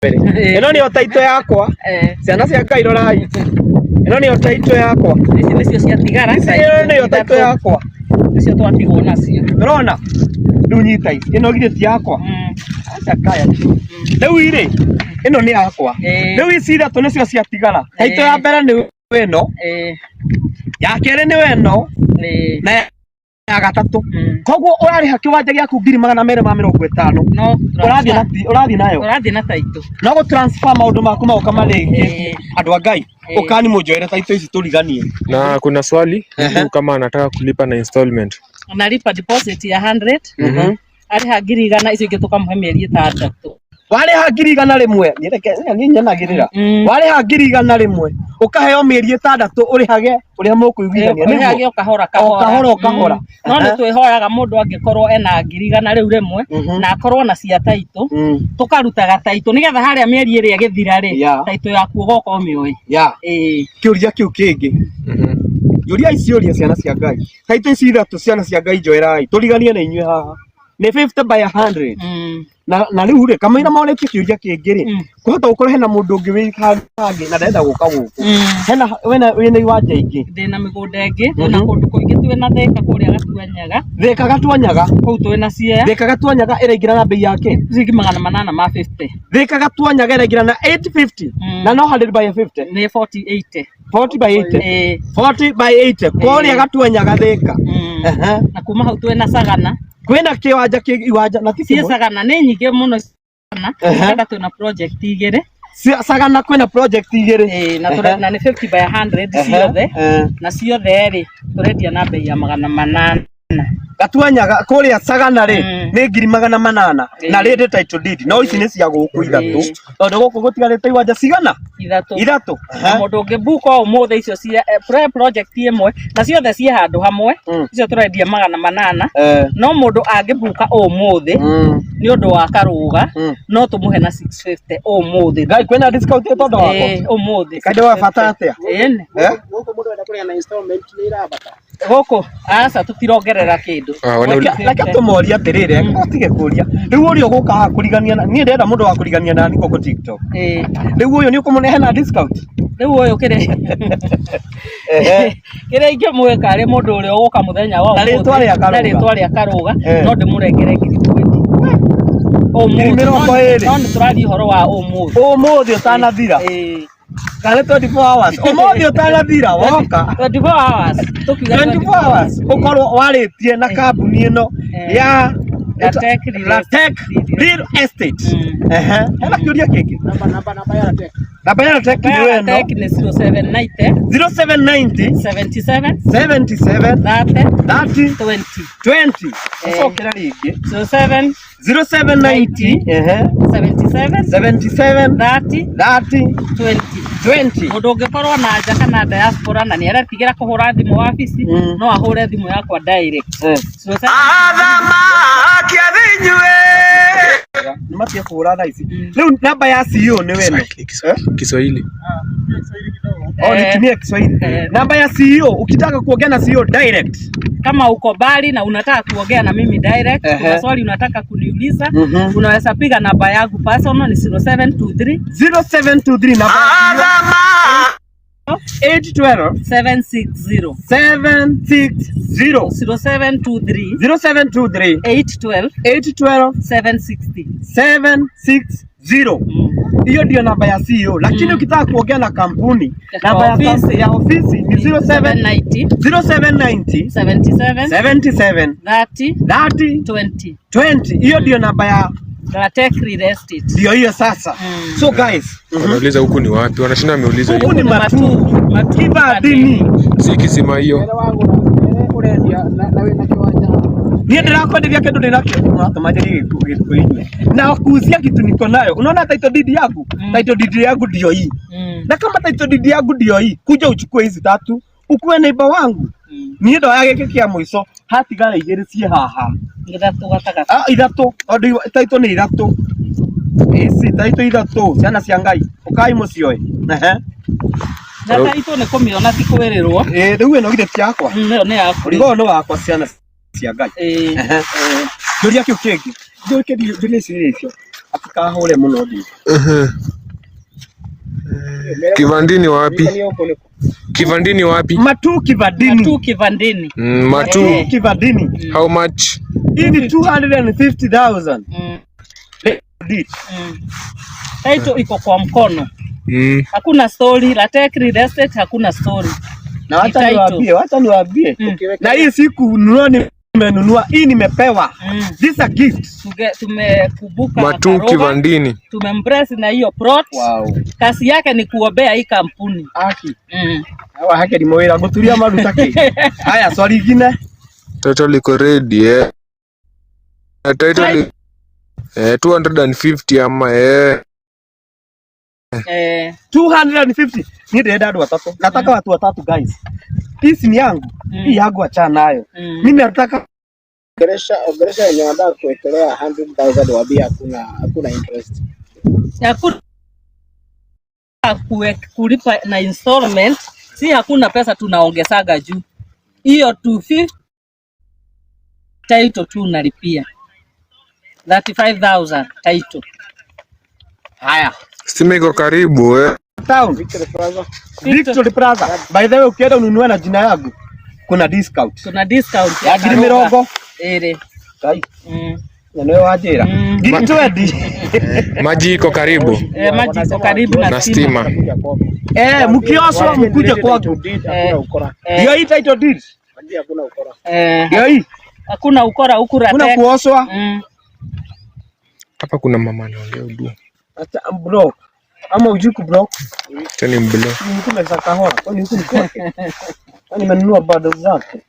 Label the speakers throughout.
Speaker 1: Mbere ĩno nĩyo title yakwa. Ciana cia Ngai, rorai, ĩno nĩyo title yakwa.
Speaker 2: Ici nĩcio ciatigara.
Speaker 1: Ici, ĩno nĩyo title yakwa.
Speaker 2: Nĩcio twatigwo nacio.
Speaker 1: Ũrona rĩu, nyita ici, ĩno githĩ ti yakwa? Aca kaya, rĩu rĩ, ĩno nĩ yakwa. Rĩu ici ithatũ nĩcio ciatigara. Title ya mbere nĩ ĩno, ya kerĩ nĩ ĩno, na ya gatatũ. Koguo ũrarĩha kĩwanja gĩaku 250,000.
Speaker 2: No
Speaker 1: ũrathiĩ na ũrathiĩ nayo.
Speaker 2: Ũrathiĩ na title.
Speaker 1: No gũ transfer maũndũ maku magoka marĩkie. Andũ a Ngai, ũkani mũnjoere title ici tũriganie.
Speaker 3: Na kuna swali, mtu kama anataka kulipa na installment.
Speaker 2: Analipa deposit ya 100, arĩha 100,000, icio ingĩ tũkamũhe mĩeri 6.
Speaker 1: Warĩha 100,000, niĩ reke niĩ nyenagĩrĩra. Warĩha 100,000, ũkaheo mĩeri 6 ũrĩhage ũrĩa mũkũiguithania.
Speaker 2: Ũrĩhage
Speaker 1: nĩguo
Speaker 2: o kahora
Speaker 1: o
Speaker 2: kahora.
Speaker 1: Kahora o kahora.
Speaker 2: No nĩ twĩhoyaga mũndũ angĩkorwo ena 100,000 rĩu rĩmwe na akorwo na cia title, tũkarutaga title nĩgetha harĩa mĩeri ĩrĩa ĩgĩthira rĩ, title yaku ũgoka ũmĩoe.
Speaker 1: Kĩũria kĩu kĩngĩ, njũria ici ciũria, ciana cia Ngai. Title ici ithatũ, ciana cia Ngai, njoerai tũriganie na inyuĩ haha, nĩ 50 by 100. Na rĩu rĩ, kamũira morĩtie kĩũria kĩngĩ rĩ, kũhota gũkorwo hena mũndũ ũngĩ wĩ handũ hangĩ na ndarenda gũka gũkũ, hena wĩna wĩna iwanja ingĩ?
Speaker 2: Ndĩna mĩgũnda ĩngĩ, twĩna kũndũ kũingĩ, twĩna Thĩka kũrĩa Gatuanyaga.
Speaker 1: Thĩka Gatuanyaga.
Speaker 2: Kũu twĩna Siaya.
Speaker 1: Thĩka Gatuanyaga ĩraingĩra na bei yake?
Speaker 2: Ciringi 850.
Speaker 1: Thĩka Gatuanyaga ĩraingĩra na 850. Na no 100 by 50?
Speaker 2: Nĩ 40 80.
Speaker 1: 40 by 80.
Speaker 2: Ĩĩ.
Speaker 1: 40 by 80 kũrĩa Gatuanyaga, Thĩka.
Speaker 2: Na kuma hau twĩna Sagana.
Speaker 1: Kwĩna kĩwanja kĩ iwanja na ti
Speaker 2: ciĩ
Speaker 1: kĩmwe.
Speaker 2: Sagana nĩ nyingĩ mũno Sagana. Sagana twĩna project igĩrĩ.
Speaker 1: Sagana kwĩna project igĩrĩ.
Speaker 2: Ĩĩ, na na nĩ 50 by 100 ciothe. Na ciothe rĩ, tũrendia na bei ya 800.
Speaker 1: Gatuanyaga kũrĩa Sagana rĩ, nĩ 800,000. Na rĩndĩ title deed no ici nĩ cia gũkũ ithatũ, tondũ gũkũ gũtigarĩte iwanja cigana?
Speaker 2: Ithatũ.
Speaker 1: Ithatũ.
Speaker 2: Na mũndũ ũngĩ book o ũmũthĩ, icio cia project ĩmwe na ciothe ciĩ handũ hamwe, icio tũrendia 800. No mũndũ angĩbuka ũmũthĩ nĩ ũndũ wa karũga, no tũmũhe na 650 ũmũthĩ.
Speaker 1: Ngai, kwĩna discount ĩ tondũ wakwa?
Speaker 2: Ĩĩ, ũmũthĩ.
Speaker 1: Kaĩ wa bata atĩa?
Speaker 2: Ĩĩ.
Speaker 1: Eh?
Speaker 4: Gũkũ mũndũ enda kũrĩha na installment nĩ irabata?
Speaker 2: Gũkũ aca, tũtirongerera kĩndũ.
Speaker 3: Ah,
Speaker 1: Reke tũmorie atĩrĩrĩ, ũtige kũria rĩu ũrĩa ũgũka haha kũrigania na niĩ, ndĩrenda mũndũ wa kũrigania nani gũkũ TikTok. Rĩu ũyũ nĩ ũkũmũnehe na discount?
Speaker 2: Rĩu ũyũ kĩrĩa ingĩmwĩka rĩ, mũndũ ũrĩa ũgũka mũthenya wa
Speaker 1: Na rĩtwa
Speaker 2: ũmũthĩ,
Speaker 1: rĩa Karũga.
Speaker 2: Na rĩtwa rĩa Karũga, no ndĩmũrengere 20,000
Speaker 1: Ngiri
Speaker 2: ũmũthĩ.
Speaker 1: 20.
Speaker 2: No nĩ tũraria ũhoro wa ũmũthĩ.
Speaker 1: Ũmũthĩ ũtanathira. Kana 24 hours, ũmũthĩ ũtanathira woka.
Speaker 2: 24 hours tũkiuga.
Speaker 1: 24 hours ũkorwo warĩtie na kambuni ĩno ya
Speaker 2: Latek Real
Speaker 1: Latek Real Estate. Ehe, hena kĩũria kĩngĩ?
Speaker 4: Namba ya Latek.
Speaker 1: Namba ya Latek nĩ ĩno.
Speaker 2: Latek nĩ 0790
Speaker 1: 0790
Speaker 2: 77
Speaker 1: 77
Speaker 2: 30
Speaker 1: 30
Speaker 2: 20.
Speaker 1: 20. Cokera rĩngĩ.
Speaker 2: 07
Speaker 1: 0790
Speaker 2: 77
Speaker 1: 77
Speaker 2: 30
Speaker 1: 30
Speaker 2: 20.
Speaker 1: 20.
Speaker 2: Mũndũ ũngĩkorwo na nja kana diaspora na nĩ aretigĩra kũhũra thimũ wabici, no ahũre thimũ yakwa direct. 07
Speaker 1: Athamaki a thĩ inyuĩ nĩ matige kũhũra thaa ici. Rĩu namba ya CEO nĩ weno. Eh?
Speaker 3: Kiswahili.
Speaker 1: Oh, nitumie Kiswahili. Namba ya CEO, ukitaka kuongea na CEO direct.
Speaker 2: Kama uko mbali na unataka kuongea na mimi direct, kuna swali unataka kuniuliza, unaweza piga namba yangu personal, ni 0723
Speaker 1: 0723, namba ya CEO, 812
Speaker 2: 760.
Speaker 1: 760.
Speaker 2: 0723
Speaker 1: 0723
Speaker 2: 812
Speaker 1: 812
Speaker 2: 760.
Speaker 1: 760. Hiyo ndio namba ya CEO, lakini ukitaka kuongea na kampuni, namba ya
Speaker 2: ofisi.
Speaker 1: Ya ofisi ni 07
Speaker 2: 790
Speaker 1: 0790
Speaker 2: 77
Speaker 1: 77
Speaker 2: 30
Speaker 1: 30
Speaker 2: 20.
Speaker 1: 20. Hiyo ndio namba ya
Speaker 2: Latek Real Estate.
Speaker 1: Ndio hiyo sasa. So guys,
Speaker 3: Wanauliza huku ni wapi? Wanashinda wameuliza
Speaker 1: huku
Speaker 3: hiyo.
Speaker 1: ni Matuu.
Speaker 2: Matuu.
Speaker 1: Kibathini.
Speaker 3: Si kisima hiyo.
Speaker 4: Ere wagũra, ere ũrendia na wĩna kĩwanja haha.
Speaker 1: Niĩ ndĩrakwenderia kĩndũ ndĩnakĩo, ũratũmanjĩria gĩkũyũ na kuuzia kitu niko nayo. Unaona title deed yangu? Title deed yangu ndio hii. Na kama title deed yangu ndio hii, kuja uchukue hizi tatu ukuwe neighbor wangu. Niĩ ndoya gĩkĩ kĩa mũico, hatigara igĩrĩ ciĩ haha.
Speaker 2: Ithatũ gatagatĩ.
Speaker 1: Ah, ithatũ, tondũ title nĩ ithatũ ici, title ithatũ. Ciana cia Ngai, ũkai mũcioe. Ehe.
Speaker 2: Na title nĩ kũmĩona, ti kwĩrĩrwo.
Speaker 1: Ĩ, rĩu ĩno githĩ ti yakwa?
Speaker 2: Ĩyo nĩ yaku.
Speaker 1: Mũrigo ũyũ nĩ wakwa, ciana cia Ngai. Ehe. Kĩũria kĩu kĩngĩ, njũria ici icio. Atikahure muno ndi.
Speaker 3: Kivandini wapi? Kivandini wapi?
Speaker 1: Matu Kivandini.
Speaker 2: Matu Kivandini.
Speaker 3: Matu
Speaker 1: Kivandini.
Speaker 3: How much?
Speaker 1: Hii ni 250,000.
Speaker 2: Title iko kwa mkono. Hakuna story, Latek Real Estate hakuna story.
Speaker 1: Na wacha niwaambie, wacha niwaambie. Na hii siku nunua nimenunua, hii nimepewa. This is a gift.
Speaker 2: Tumekubuka
Speaker 3: Matu Kivandini.
Speaker 2: Tumembrace na hiyo plot.
Speaker 1: Wow.
Speaker 2: Kazi yake ni kuombea hii kampuni.
Speaker 1: Aki. Hawa hake ni mwira guturia maruta ki. Haya swali ingine.
Speaker 3: Title iko ready eh. Title 250 ama
Speaker 1: 250. Ni ndĩrenda andũ atatũ. Nataka watu watatu guys. Hii ni yangu. Hii yangu achana nayo. Mimi nataka
Speaker 4: ongeresha yenye wanataka kuwekelea 100,000 waambie hakuna interest.
Speaker 2: Hakuna kulipa na installment, si hakuna pesa tunaongezaga juu. Hiyo 250 title tu unalipia. 35,000 title.
Speaker 1: Haya.
Speaker 3: Stima iko karibu
Speaker 1: Town. Victory Plaza. By the way, ukienda ununue na jina yangu kuna discount.
Speaker 2: Kuna discount
Speaker 1: ya ngiri mĩrongo
Speaker 2: ĩrĩ.
Speaker 1: Kai. Na nĩwe wanjĩra. Ngiri 20.
Speaker 3: Maji iko karibu.
Speaker 2: Maji iko karibu
Speaker 3: na stima.
Speaker 1: Mkioshwa mkuje kwangu. Ndio hii title deed.
Speaker 4: Hakuna ukora.
Speaker 1: Ndio hii.
Speaker 2: Hakuna ukora huku Latek.
Speaker 1: Hakuna kuoshwa.
Speaker 3: Hapa kuna mama anaongea udu.
Speaker 1: Acha bro. Ama ujui kublock.
Speaker 3: Tena mblock.
Speaker 1: Nimekuwa kahora. Kwani huku ni kwake? Kwani nimenunua bado zake.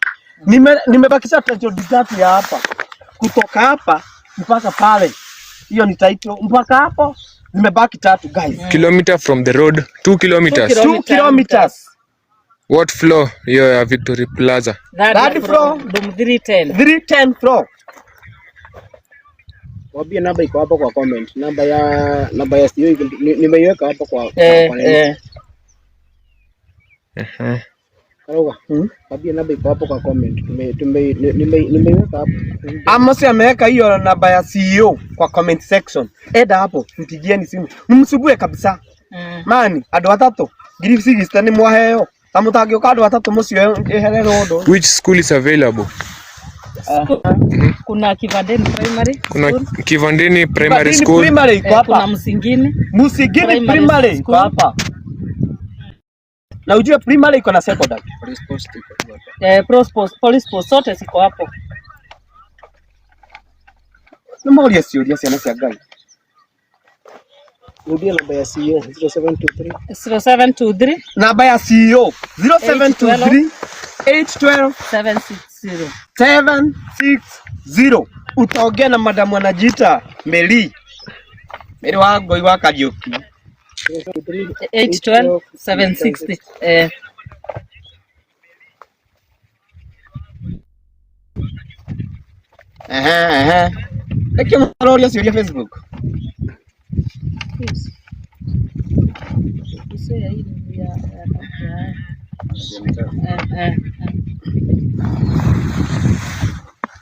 Speaker 1: Nimebakisha title deed tatu ya hapa. Kutoka hapa mpaka pale. Hiyo ni title mpaka hapo zimebaki tatu guys.
Speaker 3: Kilometer from the road, 2 kilometers.
Speaker 1: 2 kilometers.
Speaker 3: What floor hiyo ya Victory Plaza?
Speaker 1: Third floor.
Speaker 2: Room 310.
Speaker 1: 310 floor.
Speaker 4: Waambie namba iko hapo kwa comment. Namba ya CEO nimeiweka hapo kwa Karoga. Waambie namba iko hapo kwa comment. Nimeiweka hapo.
Speaker 1: Amos ameweka hiyo namba ya CEO kwa comment section. Eda hapo, mpigieni simu. Msugue kabisa. Mani, andũ atatũ. Ngiri 60 nĩ mwaheo. Ta mũtangĩũka andũ atatũ mũcio ehererwo ũndũ.
Speaker 3: Which school is available?
Speaker 2: Kuna Kivandini Primary.
Speaker 3: Kuna Kivandini Primary School.
Speaker 1: Primary iko hapa.
Speaker 2: Kuna Msingini.
Speaker 1: Msingini Primary iko hapa. Na ujue primary iko na secondary.
Speaker 4: Police post iko hapa.
Speaker 2: Police post zote ziko hapo.
Speaker 1: Nĩ moria ciũria ciana cia Ngai.
Speaker 4: Rudia namba ya CEO 0723.
Speaker 2: 0723.
Speaker 1: Namba ya CEO 0723 812
Speaker 2: 760.
Speaker 1: 760. Utaongea na madamu anajiita Meli. Meli wa Ngoi wa Kariuki.
Speaker 2: 812 760.
Speaker 1: Nĩkĩo maroria ciũria Facebook.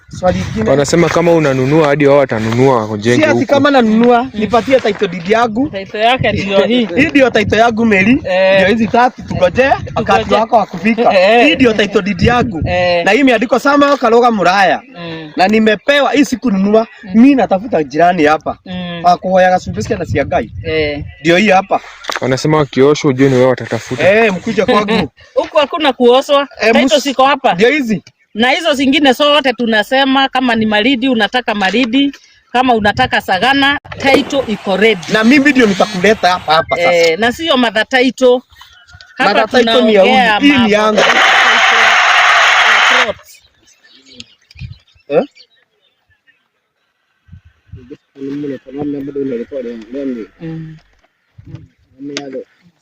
Speaker 1: Swali lingine.
Speaker 3: Wanasema kama unanunua hadi wao watanunua wajenge
Speaker 1: Si ati
Speaker 3: huko.
Speaker 1: kama nanunua, nipatie title deed yangu.
Speaker 2: Title yake ndio hii.
Speaker 1: Hii ndio title yangu Meli. Ndio hizi tatu tugojee wakati wako wa kufika. Hii ndio title deed yangu. Na hii imeandikwa Samuel Karoga Muraya. Na nimepewa hii sikununua. Mimi natafuta jirani hapa. Wa kuhoyaga cumbĩ ciana cia Ngai. Ndio hii hapa.
Speaker 3: Wanasema wakioshwa ujue ni wewe watatafuta.
Speaker 1: Mkuje kwangu.
Speaker 2: Huku hakuna kuoshwa. Title ziko hapa.
Speaker 1: Ndio hizi.
Speaker 2: Na hizo zingine zote tunasema kama ni Malindi unataka Malindi, kama unataka Sagana, title iko ready.
Speaker 1: Na mimi ndio nitakuleta hapa hapa sasa.
Speaker 2: Na sio mother title. Hapa
Speaker 1: Mother title ni ya
Speaker 2: tunaongea
Speaker 1: huyu, hii ni yangu.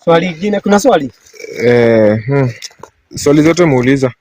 Speaker 1: Swali lingine, kuna swali?
Speaker 3: Swali zote muuliza.